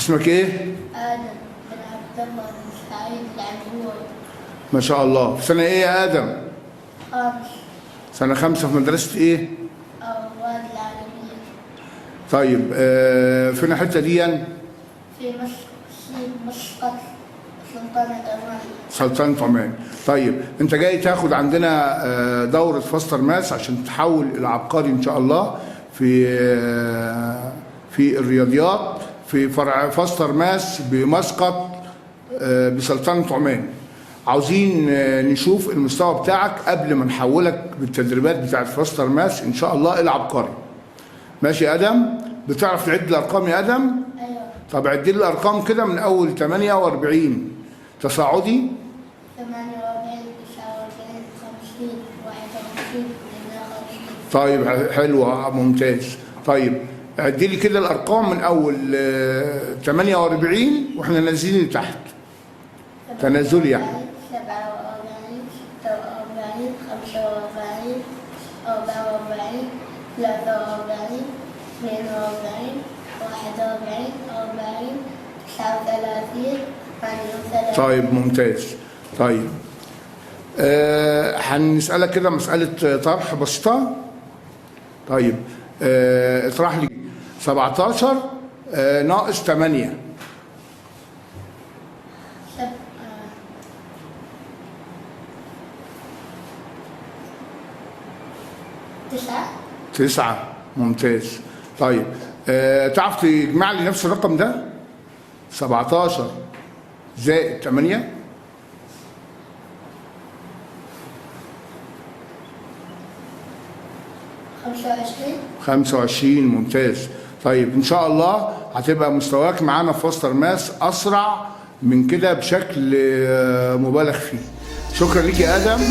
اسمك ايه؟ آدم بن عبد الله بن سعيد العنبوري. ما شاء الله. في سنة ايه يا آدم؟ خامس. سنة 5 في مدرسة ايه؟ الرواد العالمية. طيب فين الحتة دي؟ في مصر، مسقط، سلطنة عمان. سلطنة عمان. طيب انت جاي تاخد عندنا دورة Faster Math عشان تحول الى عبقري ان شاء الله في الرياضيات في فرع Faster Math بمسقط بسلطنة عمان. عاوزين نشوف المستوى بتاعك قبل ما نحولك بالتدريبات بتاعت Faster Math ان شاء الله الى عبقري. ماشي يا ادم؟ بتعرف تعد الارقام يا ادم؟ ايوه. طب عد لي الارقام كده من اول 48 تصاعدي. 48 49 50 51 52. طيب حلو ممتاز. طيب عد لي كده الارقام من اول 48 واحنا نازلين لتحت تنازلي يعني. 47 46 45 44 43 42 41 40 39 38. طيب ممتاز. طيب هنسألك كده مسألة طرح بسيطة. طيب اطرح لي 17 ناقص 8. 9. 9 ممتاز. طيب تعرف تجمع لي نفس الرقم ده؟ 17 زائد 8. 25. 25 ممتاز. طيب ان شاء الله هتبقى مستواك معانا في Faster Math اسرع من كده بشكل مبالغ فيه. شكرا ليك يا ادم.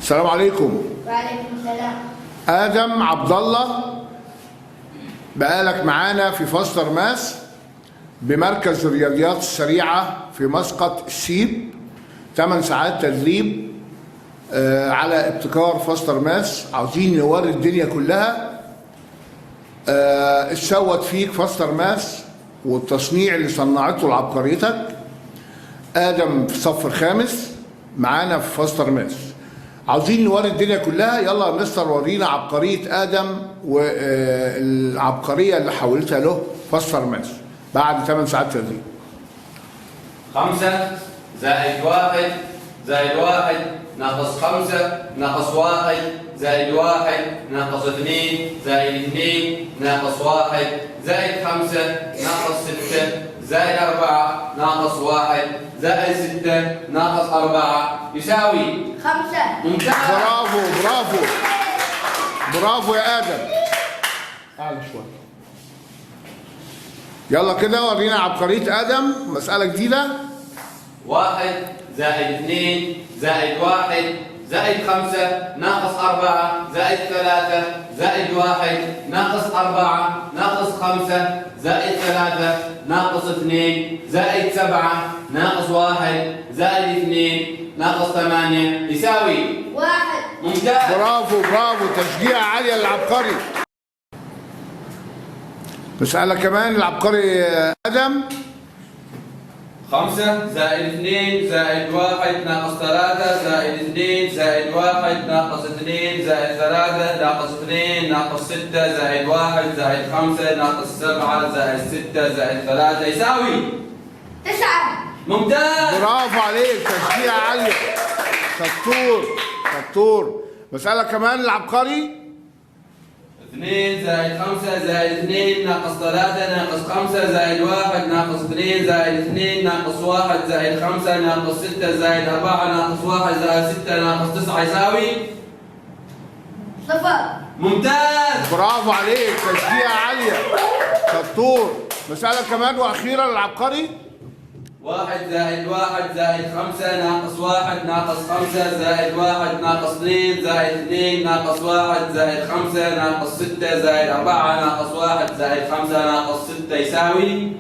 السلام عليكم. وعليكم السلام. ادم عبد الله بقالك معانا في Faster Math بمركز الرياضيات السريعة في مسقط السيب، 8 ساعات تدريب على ابتكار Faster Math. عاوزين نوري الدنيا كلها اتسوت فيك Faster Math والتصنيع اللي صنعته لعبقريتك. آدم في الصف الخامس معانا في Faster Math. عاوزين نوري الدنيا كلها. يلا يا مستر ورينا عبقرية آدم والعبقرية اللي حولتها له Faster Math بعد 8 ساعات تدريب. 5 زائد 1 زائد 1 ناقص 5 ناقص 1 زائد 1 ناقص 2 زائد 2 ناقص 1 زائد 5 ناقص 6 زائد 4 ناقص 1 زائد 6 ناقص 4 يساوي 5. ممتاز. برافو برافو برافو يا آدم. أعلى شوية. يلا كده ورينا عبقرية آدم، مسألة جديدة. 1 زائد 2 زائد 1 زائد 5 ناقص 4 زائد 3 زائد 1 ناقص 4 ناقص 5 زائد 3 ناقص 2 زائد 7 ناقص 1 زائد 2 ناقص 8 يساوي 1. ممتاز. برافو برافو، تشجيع عالية للعبقري. مسألة كمان العبقري آدم. 5 زائد 2 زائد 1 ناقص 3 زائد 2 زائد 1 ناقص 2 زائد 3 ناقص 2 ناقص 6 زائد 1 زائد 5 ناقص 7 زائد 6 زائد 3 يساوي 9. ممتاز. برافو عليك، تشجيع عالية، شطور شطور. مسألة كمان العبقري. 2 زائد 5 زائد 2 ناقص 3 ناقص 5 زائد 1 ناقص 2 زائد 2 ناقص 1 زائد 5 ناقص 6 زائد 4 ناقص 1 زائد 6 ناقص 9 يساوي 0. ممتاز. برافو عليك، تشجيع عالية، شطور. مسألة كمان وأخيرا للعبقري. 1 زائد 1 زائد 5 ناقص 1 ناقص 5 زائد 1 ناقص 2 زائد 2 ناقص 1 زائد 5 ناقص 6 زائد 4 ناقص 1 زائد 5 ناقص 6 يساوي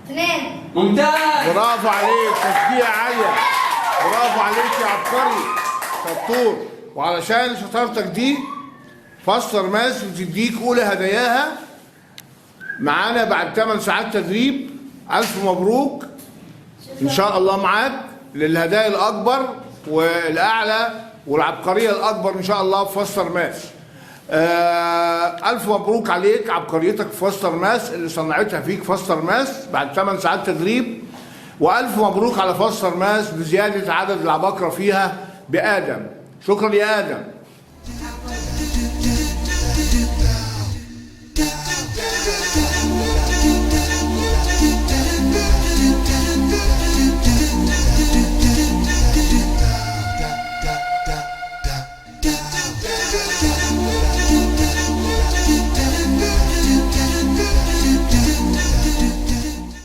2. ممتاز. برافو عليك، تشجيع عالية، برافو عليك يا عبقري، شطور. وعلشان شطارتك دي Faster Math بتديك اولى هداياها معانا بعد 8 ساعات تدريب. الف مبروك، ان شاء الله معاك للهدايا الاكبر والاعلى والعبقريه الاكبر ان شاء الله في Faster Math. الف مبروك عليك عبقريتك في Faster Math اللي صنعتها فيك Faster Math بعد 8 ساعات تدريب، والف مبروك على Faster Math بزيادة عدد العباقرة فيها بادم. شكرا يا ادم.